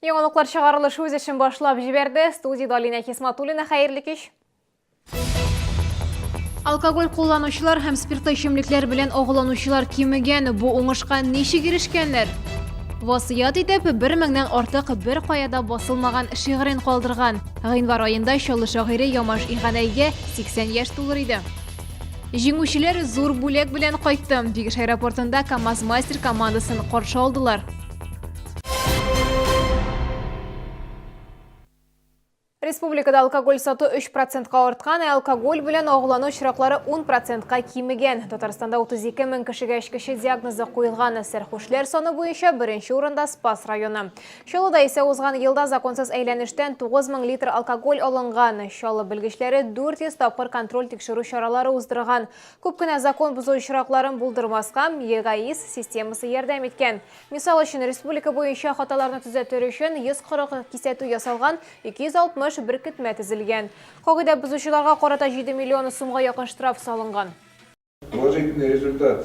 Яңалыклар чыгарылышы үз эшен башлап җибәрде. Студиядә Алинә Хисматуллина, хәерле кич. Алкоголь кулланучылар һәм спиртлы эчемлекләр белән агуланучылар кимегән. Бу уңышка ничек ирешкәннәр? Васыять итеп, бер меңнән артык бер кая да басылмаган шигырен калдырган. Гыйнвар аенда Чаллы шагыйре Ямаш Иганәйгә 80 яшь тулыр иде. Җиңүчеләр зур бүләк белән кайтты. Бигеш аэропортында КАМАЗ-мастер командасын каршы алдылар. Республикада алкоголь сату 3 процентка арткан, ә алкоголь белән агулану очраклары 10 процентка кимегән. Татарстанда 32 мең кешегә эчкече диагнозы куелган. Сәрхушләр саны буенча беренче урында Спас районы. Чаллыда исә узган елда законсыз әйләнештән 9 мең литр алкоголь алынган. Чаллы белгечләре 400 тапкыр контроль тикшерү чаралары уздырган. Күп кенә закон бозу очракларын булдырмаска ЕГАИС системасы ярдәм иткән. Мисал өчен, республика буенча хаталарны төзәтер өчен 140 кисәтү ясалган, 260 беркетмә төзелгән. Кагыйдә бозучыларга карата 7 миллион сумга якын штраф салынган. Положительный результат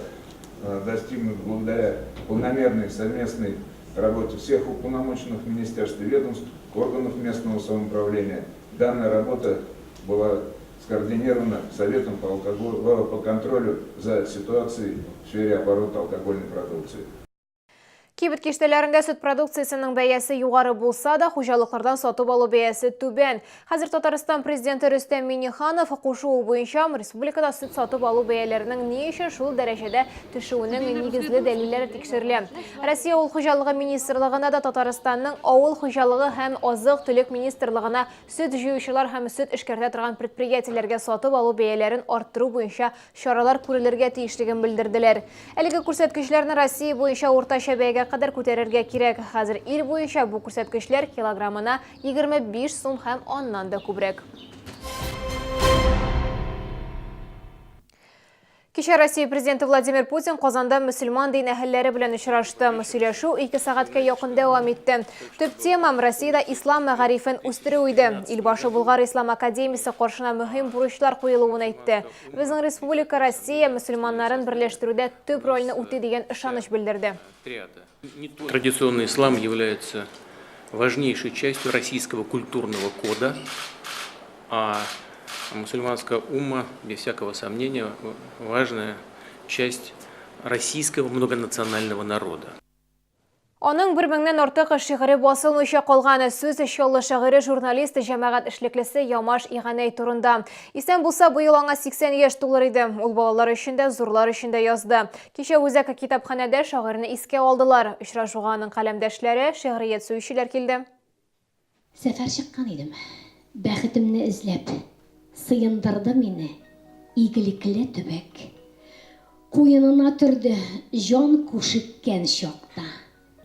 достигнут благодаря планомерной совместной работе всех уполномоченных министерств и ведомств, органов местного самоуправления. Данная работа была скоординирована Советом по, алкоголь, по контролю за ситуацией в сфере оборота алкогольной продукции. Кибет киштәләрендә сөт продукциясенең бәясе югары булса да, хуҗалыклардан сатып алу бәясе түбән. Хәзер Татарстан Президенты Рөстәм Миңнеханов кушуы буенча республикада сөт сатып алу бәяләренең ни өчен шул дәрәҗәдә төшүенең нигезле дәлилләре тикшерелә. Россия Авыл хуҗалыгы министрлыгына да Татарстанның Авыл хуҗалыгы һәм азык-төлек министрлыгына Сөт җыючылар һәм сөт эшкәртә торган предприятиеләргә сатып алу бәяләрен арттыру буенча чаралар күрелергә тиешлеген белдерделәр. Әлеге күрсәткечләрне Россия буенча уртача бәягә кадәр күтәрергә кирәк. Хәзер ил буенча бу күрсәткечләр килограммына 25 сум һәм аннан да күбрәк. Кичә Россия Президенты Владимир Путин Казанда мөселман дин әһелләре белән очрашты. Сөйләшү ике сәгатькә якын дәвам итте. Төп тема Россиядә ислам мәгарифен үстерү иде. Илбашы Болгар ислам академиясе каршына мөһим бурычлар куелуын әйтте. Безнең республика Россия мөселманнарын берләштерүдә төп рольне үти дигән ышаныч белдерде. Традиционный ислам является важнейшей частью российского культурного кода, а мусульманская умма, без всякого сомнения, важная часть российского многонационального народа. Аның бер меңнән артык шигыре басылмыйча калган. Сүз Чаллы шагыйре, журналист, җәмәгать эшлеклесе Ямаш Иганәй турында. Исән булса, быел аңа 80 яшь тулыр иде. Ул балалар өчен дә, зурлар өчен дә язды. Кичә үзәк китапханәдә шагыйрьне искә алдылар. Очрашуга аның каләмдәшләре, шигърият сөючеләр килде. Сәфәр чыккан идем, бәхетемне эзләп, Сыендырды мине игелекле төбәк. Куенына төрде җан күшеккән чакта.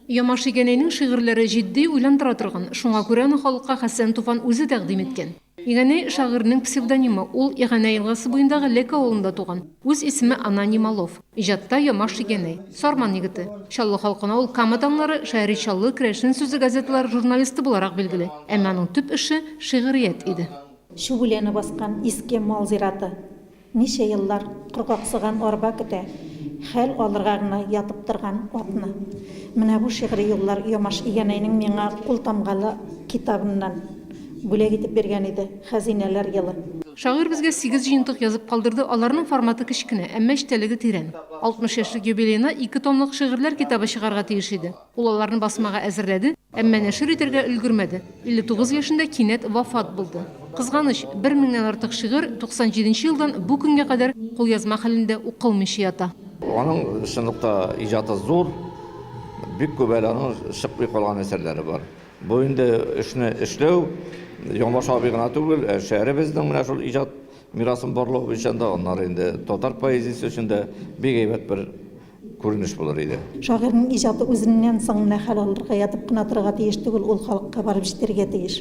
Ямаш Игәнәйнең шигырьләре җитди, уйландыра торган, шуңа күрә аны халыкка Хәсән Туфан үзе тәкъдим иткән. Игәнәй, шагыйрьнең псевдонимы, ул Иганә елгасы буендагы Лека авылында туган. Үз исеме Ананий Малов. Иҗатта Ямаш Игәнәй. Сарман егете. Чаллы халкына ул Кама таңнары, Шәһри Чаллы, Керәшен сүзе газеталары журналисты буларак билгеле. Әмма аның төп эше, шигърият иде. Чүп үләне баскан иске мал зираты. Ничә еллар коргаксыган арба көтә, хәл алырга гына ятып торган атны. Менә бу шигъри юллар Ямаш Игәнәйнең миңа култамгалы китабыннан бүләк итеп биргән иде, Хәзинәләр елы. Шагыйрь безгә сигез җыентык язып калдырды, аларның форматы кечкенә, әмма эчтәлеге тирән. 60 яшьлек юбилеена ике томлык шигырьләр китабы чыгарга тиеш иде. Ул аларны басмага әзерләде, әмма нәшер итәргә өлгермәде. 59 яшендә кинәт вафат булды. Кызганыч, бер меңнән артык шигырь 97 нче елдан бу көнгә кадәр кулъязма хәлендә укылмыйча ята. Аның чынлыкта иҗаты зур, бик күп әле аның чыкмый калган әсәрләре бар. Бу инде эшне эшләү Ямаш абый гына түгел, ә шәһәребезнең менә шул иҗат мирасын барлау буенча да, аннары инде татар поэзиясе өчен дә бик әйбәт бер күренеш булыр иде. Шагыйрьнең иҗаты үзеннән соң менә хәл алырга ятып кына торырга тиеш түгел, ул халыкка барып җитәргә тиеш.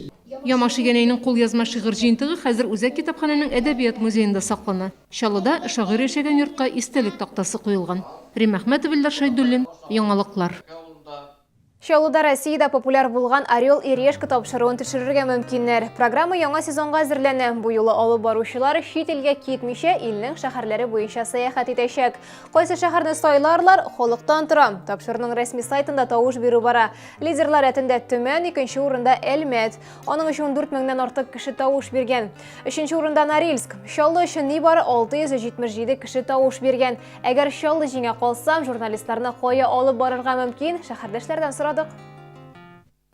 Ямаш Игәнәйнең кулъязма шигырь җыентыгы хәзер Үзәк китапханәнең әдәбият музеенда саклана. Чаллыда шагыйрь яшәгән йортка истәлек тактасы куелган. Рим Әхмәтов, Илдар Шәйдуллин, Яңалыклар. Чаллыда Россиядә популяр булган Орел и Решка тапшыруын төшерергә мөмкиннәр. Программа яңа сезонга әзерләнә. Бу юлы алып баручылар чит илгә китмичә, илнең шәһәрләре буенча сәяхәт итәчәк. Кайсы шәһәрне сайларлар, халыктан тора. Тапшыруның рәсми сайтында тавыш бирү бара. Лидерлар рәтендә Төмән, икенче урында Әлмәт. Аның өчен 14 меңнән артык кеше тавыш биргән. Өченче урында Норильск. Чаллы өчен нибары 677 кеше тавыш биргән. Әгәр Чаллы җиңә калса, журналистларны кая алып барырга мөмкин, шәһәрдәшләрдән сорадык.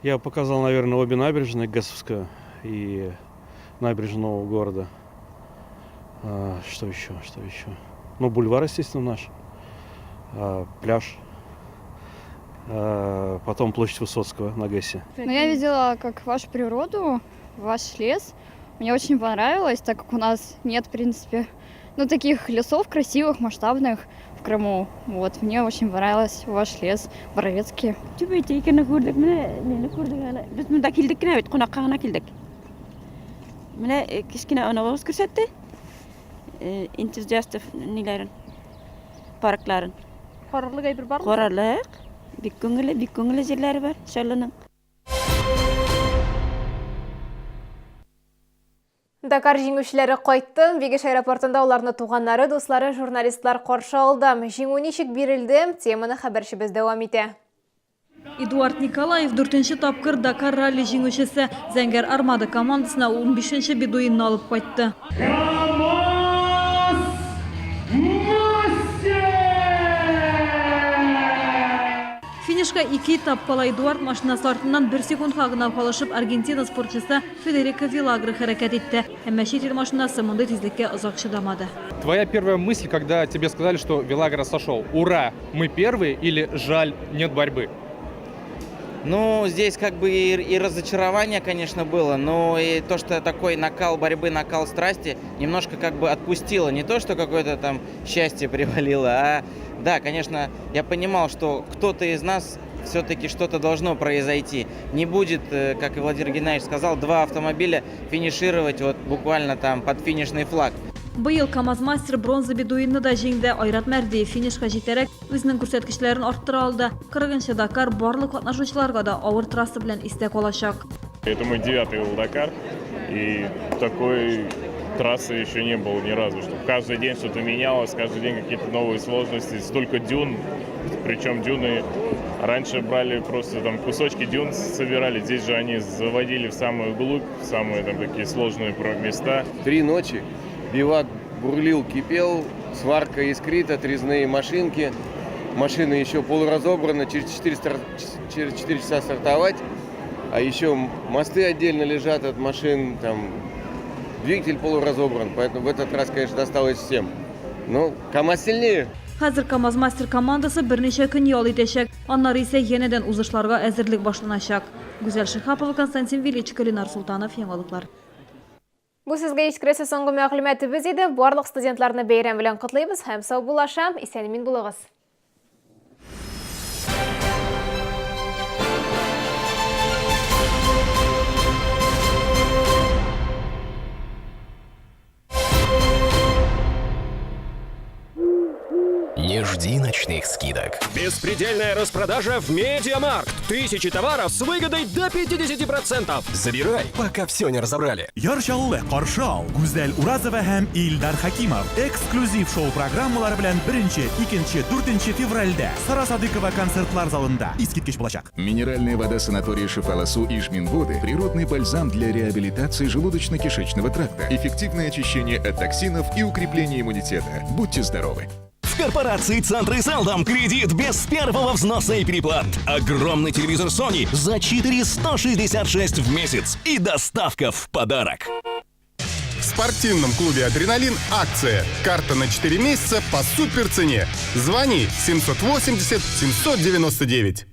Я показал, наверное, обе набережные, Гэсовскую и набережную Нового города. А, что еще, что еще? Ну, бульвар, естественно, наш. А, пляж. А, потом площадь Высоцкого на ГЭСе. Ну, я видела, как вашу природу, ваш лес. Мне очень понравилось, так как у нас нет, в принципе, ну, таких лесов красивых, масштабных в Крыму. Вот, мне очень понравилось ваш лес, Боровецкий. Түбәтәйкәне күрдек, менә мине күрдек әле. Без монда килдек кенә бит, кунакка гына килдек. Менә э, кечкенә оныгыбыз күрсәтте. Э, энтузиастов ниләрен, паркларын. Карарлык әйбер бармы? Карарлык. Бик күңелле, бик күңелле җирләре бар Чаллының. Дакар җиңүчеләре кайтты. Бигеш аэропортында аларны туганнары, дуслары, журналистлар каршы алды. Җиңү ничек бирелде? Теманы хәбәрчебез дәвам итә. Эдуард Николаев дүртенче тапкыр Дакар ралли җиңүчесе. Зәңгәр Армада командасына ул унбишенче бедуинны алып кайтты. Финишка ике этап кала Эдуард машинасы артыннан бер секундка гына калышып Аргентина спортчысы Федерико Вилагро хәрәкәт итте. Әмма чит ил машинасы мондый тизлеккә озак чыдамады. Твоя первая мысль, когда тебе сказали, что Вилагра сошел? Ура, мы первые или жаль, нет борьбы? Ну, здесь как бы и, и разочарование, конечно, было, но и то, что такой накал борьбы, накал страсти немножко как бы отпустило. Не то, что какое-то там счастье привалило, а да, конечно, я понимал, что кто-то из нас все-таки что-то должно произойти. Не будет, э, как и Владимир Геннадьевич сказал, два автомобиля финишировать вот буквально там под финишный флаг. Быел КАМАЗ-мастер бронза бедуинны да җиңде. Айрат Мәрдиев финишка җитәрәк үзенең күрсәткечләрен арттыра алды. 40 нчы Дакар барлык катнашучыларга да авыр трасса белән истә калачак. Это мой девятый Дакар, и такой трассы еще не было ни разу, чтобы каждый день что-то менялось, каждый день какие-то новые сложности, столько дюн, причем дюны раньше брали просто там кусочки дюн собирали, здесь же они заводили в самую глубь, в самые там такие сложные места. Три ночи бивак бурлил, кипел, сварка искрит, отрезные машинки, машины еще полуразобраны, через 4, через 4 часа стартовать, а еще мосты отдельно лежат от машин, там двигатель полуразобран, поэтому в этот раз, конечно, досталось всем. Но КамАЗ сильнее. Хәзер КАМАЗ-мастер командасы берничә көн ял итәчәк. Аннары исә янәдән узышларга әзерлек башланачак. Гүзәл Шиһапова, Константин Величко, Ленар Солтанов, Яңалыклар. Бу сезгә искресе соңгы мәгълүматыбыз иде. Барлык студентларны бәйрәм белән котлыйбыз һәм саубуллашам. Исән-имин булыгыз. Не жди ночных скидок. Беспредельная распродажа в Медиамаркт. Тысячи товаров с выгодой до 50%. Забирай, пока все не разобрали. Яр Чаллы каршы ал Гүзәл Уразова һәм Илдар Хакимов эксклюзив шоу-программалары белән 1, 2, 4 февральдә Сара Садыкова концертлар залында искиткеч булачак. Минеральная вода санатория Шифаласу и Жминводы – природный бальзам для реабилитации желудочно-кишечного тракта, эффективное очищение от токсинов и укрепление иммунитета. Будьте здоровы! В корпорации «Центры Селдом» кредит без первого взноса и переплат. Огромный телевизор Sony за 466 в месяц и доставка в подарок. В спортивном клубе «Адреналин» акция. Карта на 4 месяца по суперцене. Звони 780 799.